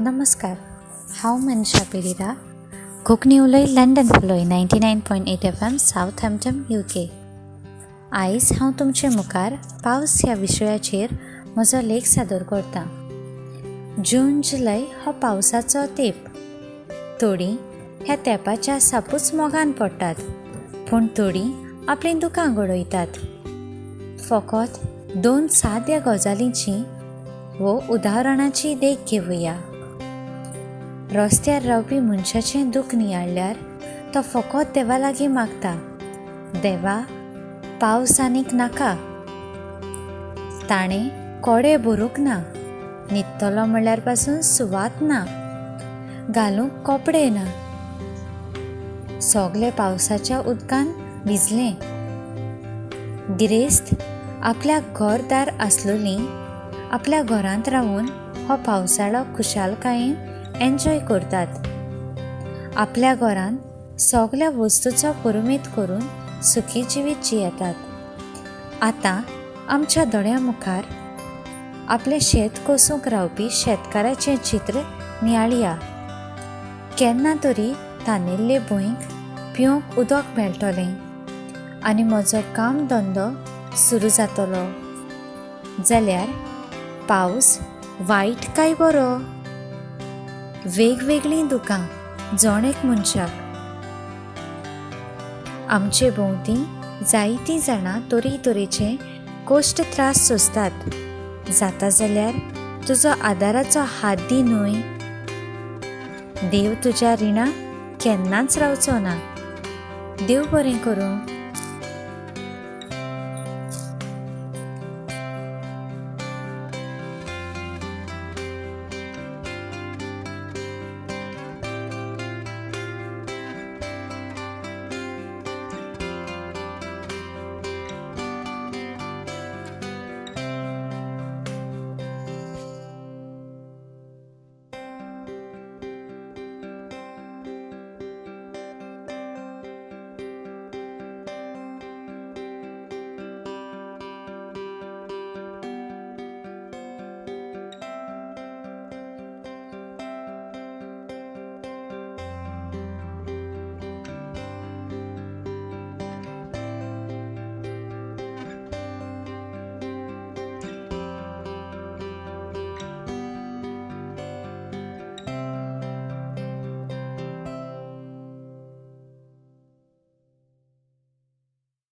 नमस्कार, हांव मनीषा पेरेरा, कोंकणी उलय लंडन फुलय 99.8 FM Southampton UK. आयज हांव तुमचे मुखार पावस ह्या विशयाचेर म्हजो लेख सादर करतां. जून जुलय हो पावसाचो तेंप. थोडीं ह्या तेंपाच्या सापूच मोगान पडटात, पूण थोडीं आपलीं दुकां गळयतात. फकत दोन साद्या गजालींची वो उदाहरणाची देख घेवया. रस्त्यार रावपी मनशाचें दूख नियाळ्ळ्यार तो फकत देवा लागीं मागता, देवा पावस आनीक नाका. ताणें कोडे भरूंक ना, न्हिदतलो म्हणल्यार पासून सुवात ना, घालूंक कपडे ना, सगलें पावसाच्या उदकान भिजलें. गिरेस्त आपल्याक घरदार आसलोलीं आपल्या घरांत रावून हो पावसाळो खुशालकायेन एन्जॉय करतात. आपल्या घरांत सगल्या वस्तूचो पुरुमेत करून सुखी जिवीत जियेतात. आतां आमच्या दोळ्यां मुखार आपलें शेत कोसूंक रावपी शेतकाराचें चित्र नियाळया. केन्ना तरी तानेल्ले भुंयक पिवंक उदक मेळटलें आनी म्हजो काम धंदो सुरू जातलो. जाल्यार पावस वायट काय बरो? वेगवेगळीं दुकां जण एक मनशाक. आमचे भोंवती जायतीं जाणां तरेतरेचे कश्ट त्रास सोंसतात. जाता जाल्यार तुजो आदाराचो हात दी न्हय. देव तुज्या रिणाक केन्नाच रावचो ना. देव बरें करूं.